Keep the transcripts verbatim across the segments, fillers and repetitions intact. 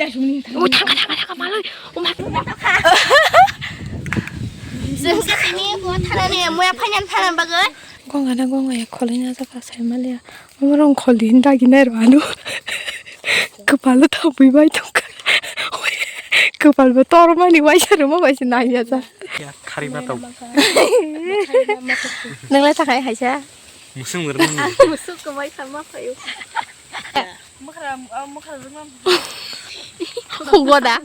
O thangkha, thangkha, thangkha, maloi. O ma. Chwng khe tini bo thanani muya phainan thana bagwi. Gongana gongaya kholaina jaga saimaliya. Omo rong kholi hin dagi nai rw ano. Kwpalo thangwi bai tongkha. Kwpalbo tormani waisa rwma bai se naiya ja. Ya, khari ma tong. Nwnglai thakai haisa. Musung rwma. Musuk kwmai sama phaio. Hugo da.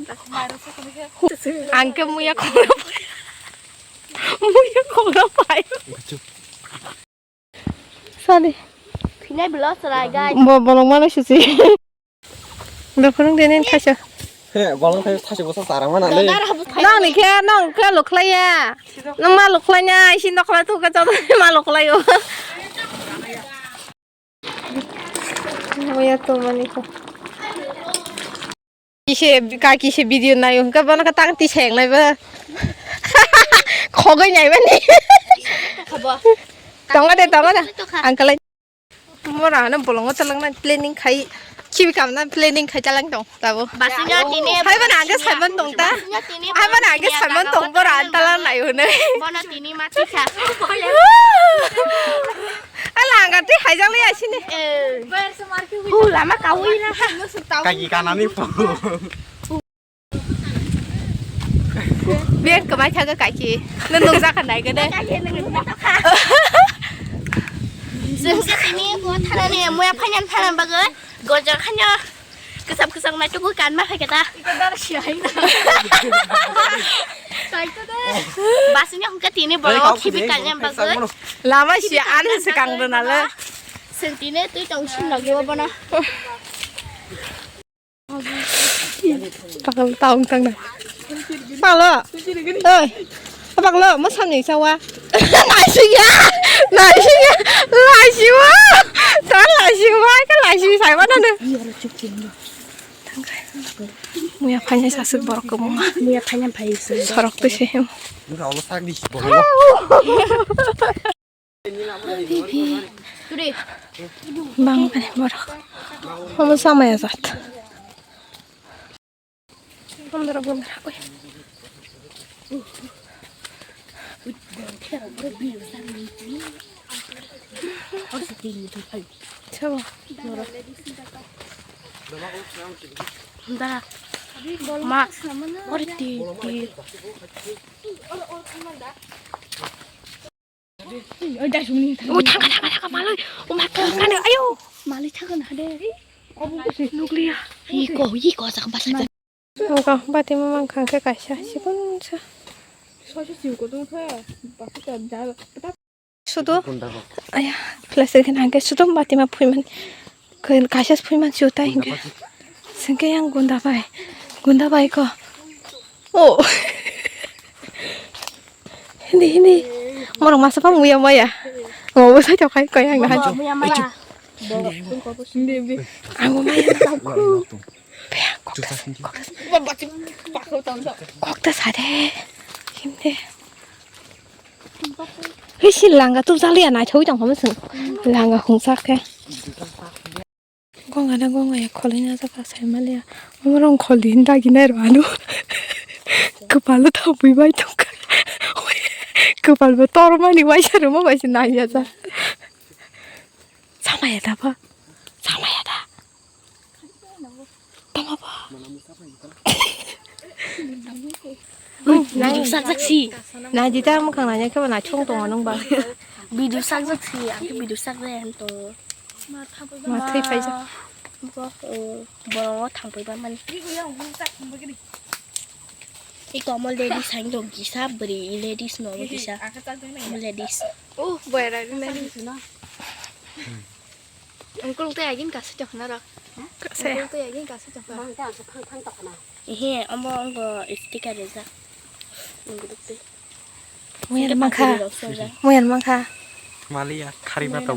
Ang khe muya khoro. Muya khoro pai. Sani. Phinai bwla chwrai gai. Bo bolong mano susi. Bo phunuk de nen thaisa. He, bolong thaisa, thaisa bosa sarang mana le. Nang ni khe, nang khe lokhlaiya. Nang ma lokhlaina, isi nokla tu ka chado ma lokhlaio. Oya to mani ko. Kise ka kise video nayo hwnkhe bono khe tang tiseng naibo. Khogoi naimani. Tongo de, tongo de. Ang kalai. Mora ano bolongo chalangna planning khai. Khibi kamna planning khai chalang tong tabo. Basingya tini. Hai bana age Simon tong ta. Hai bana age Simon tong bora antala nai hune. Bono tini mati kha. Ala angati haijang le asini. Eh. Hu lama kawi na. Kaki kanani pu. Biang kemai thaga kaki. Nung nung jaka nai gede. Chwng khe tini bo thanani muya phainan thana bagwi gojak khanya. Kwcham kwcham nai tuku kan ma phai kata. Basingya hwnkhe tini borok khibi kanya bagwi. Lama si ani se kang dona le. Sentine tui tong sin lagi bono. Pakal taung tang na. Pakal. Oi. Pakal, mo samni sawa. Laisiya. Laisiya. Laisiwa. Ta laisiwa. Ka laisi sai mana ne. Muya phanya sasuk borok ko mama. Muya phanya phai sung. Sorok to se. Muka Allah sak di. Bang bani borok. Omo samaya jat. Bondora, bondora. Oi. Sabo. Dara. Ma. Ori ti, ti. O thangkha, thangkha, thangkha, maloi. O ma thangkha ne, ayo. Maloi thangkha na de. Nukliya. Iko, iko, sakha basa. Nokha batima mankha khe kaisa sikonsa. Sudu. Aya, plastic khe nangkhe sudu batima phuiman. Kaisa phuiman chuta hingkhe. Sengke yang gunda bai. Gunda bai ko. Oh. Hindi, hindi. Morok masa pa muya maya. Oh, saya jauh kai kau yang nahan. Muya maya. Ang maya. Kokta sade. Hindi. Hei, si langa tu jali ya, nai thawi tong kamo sing. Langa hungsa khe. Gongana gongaya kholaina jaga saimaliya. Omo rong kholi hin dagi nai rw ano. Kwpalo thangwi bai tongkha. Kwpalbo tormani waisa rwma bai se naiya ja. Samaya da ba? Samaya da? Tama ba? Video sak jak si. Na jita mukhang nanya khe ba na chung tongo nung ba. Video sak jak si, ang khe video sak jak tongo. Ma thwi phaijak. Bo, o, borok o thang paiba mani. Iko omo ladies hai no kisa bwrwi ladies no kisa. Omo ladies. Oh, boyara ni nani. Ang kulung tei agin kasa chok na ro. Kasa. Ang kulung tei agin kasa chok na. Ehe, omo ongo sticker rejak. Ang kulung tei. Muyan mangkha. Muyan mangkha. Maliya, khari matau.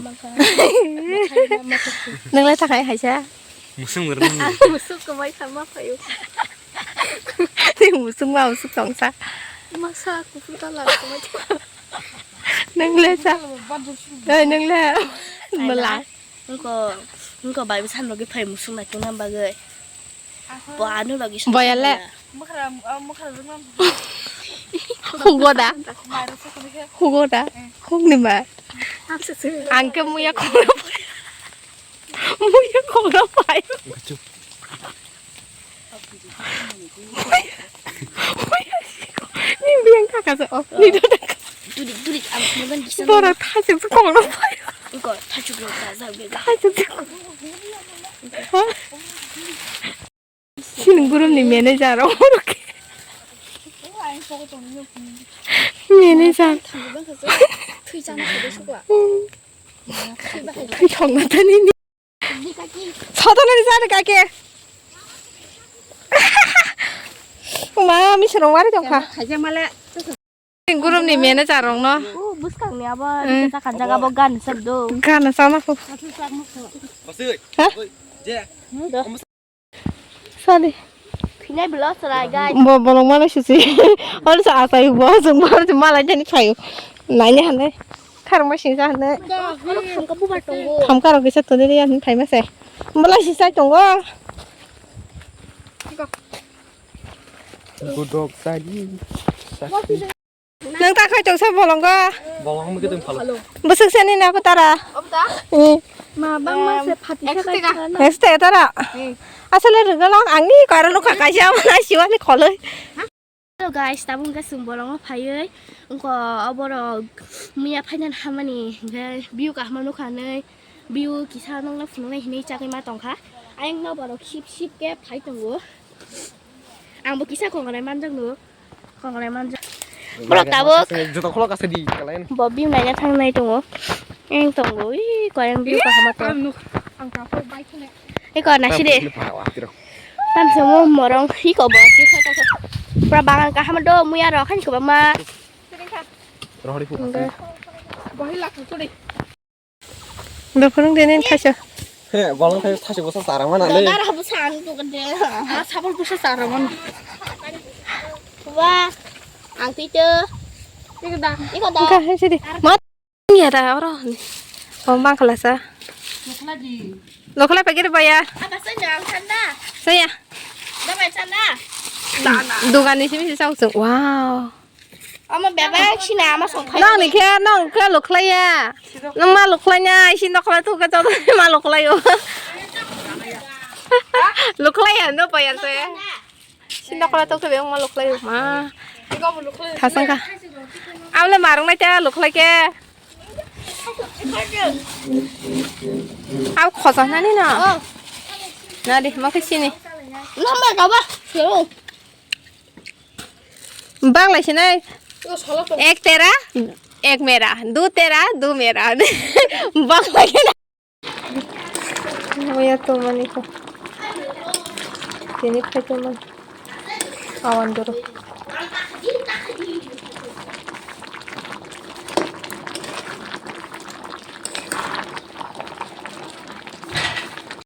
Nang lai thakai haisa. Musung rwmani. Musuk kwmai sama phaio. Ni musung ma musuk tongsa. Masa kuphur kalar kwmai. Nang le sa. Oi, nang le. Mala. Nungko, nungko bai bwsa nugwi phai musuk nai tongna bagwi. Bo ano logi. Boyale. Mokra, ah, mokra rwngmani. Hugo da. Maro sokoni khe. Hugo da. Eh. Hugni ma. Ang khe muya khoro. Muya khoro pai. Ni biyang kaka se o. Ni do da. Duri, duri, ang mogan bisa. Bora thajak se khoro pai. Ko thajak lo thajak. Thajak se. Chini group ni manager rok. Manager. Thwi thongna thani ni. Sotonani jani kake. Ma, mi sero wari tongkha. Group ni manager rok no. O, buskang ni abo, hmm, rika jaga bo gan sab do. Gan sama ko. Ha? Sadi. Phinai bilo sarai gai. Bo bolong mana susi. Oro sa asai bo jung bo jung malai jani khayo. Nai ne hane. Kharma sing sa hane. Oro khamka bubar tongo. Khamka rok kisa toni ri ani phaima se. Malai sing sai tongo. Godok tadi. Nang ta khai tong sa bolongo. Bolong mungkin tong phalo. Busuk seni na ko tara. Obda? Hmm. Ma bang ma se phati sa kai tara na. Este tara. Hmm. Asale rwgwlak ang ni karo nukha kaisa mana siwani kholoi. Hello guys, tabuk khe chwng bolongo phaiwi wngkha oborok miya phainan hamani hwnkhe view kaham nukha nai view kisa nokno phunuknai hinwi chagwi ma tongkha. Ayang no borok sip sip khe phai tongo. Ang bo kisa kongonai manjak no. Kongonai manjak. Borok tabuk. Joto khulok ase di, kalain. Bo view naina thangnai tongo. Eng tongo, ui, koyang view kaham tong. Ang nuk, ang kaphor bai khune. Eko nasi de. Tam somo morong, iko bo, si kota ko. Pura bagan kaham do, muya rok, kan ko ma. Rohori fu. Bohi lak tu de. Dophurung dene thaisa. He, bolong thai thaisa bosa sara mana le. Dara bu san tu de. Ah, sabol bosa sara mana. Wah, ang tito. Iko da. Iko da. Ka he sidi. Mat ya da oro. Bong bang khala sa. Lokla pagir baya. Ada saya nyang sanda. Saya. Damai sanda. Dogani simi sisa usung. Wow. Ama bebek sina ama song phai. Nang ni khe, nang khe lukhlaiya. Nang ma lukhlaina, isi nokla tu ka chok ma lukhlaio. Lukhlaiya no payar se. Si nokla tu ka beng ma lukhlaio ma. Thasang ka. Amle marung nai ta lukhlai khe. Au khosa nani na. Na di ma khe sini. Nama ka ba. Bangla sinai. Ek tera, ek mera, du tera, du mera. Bangla sinai. Oya to mani ko. Tini phai to man. Awan doro.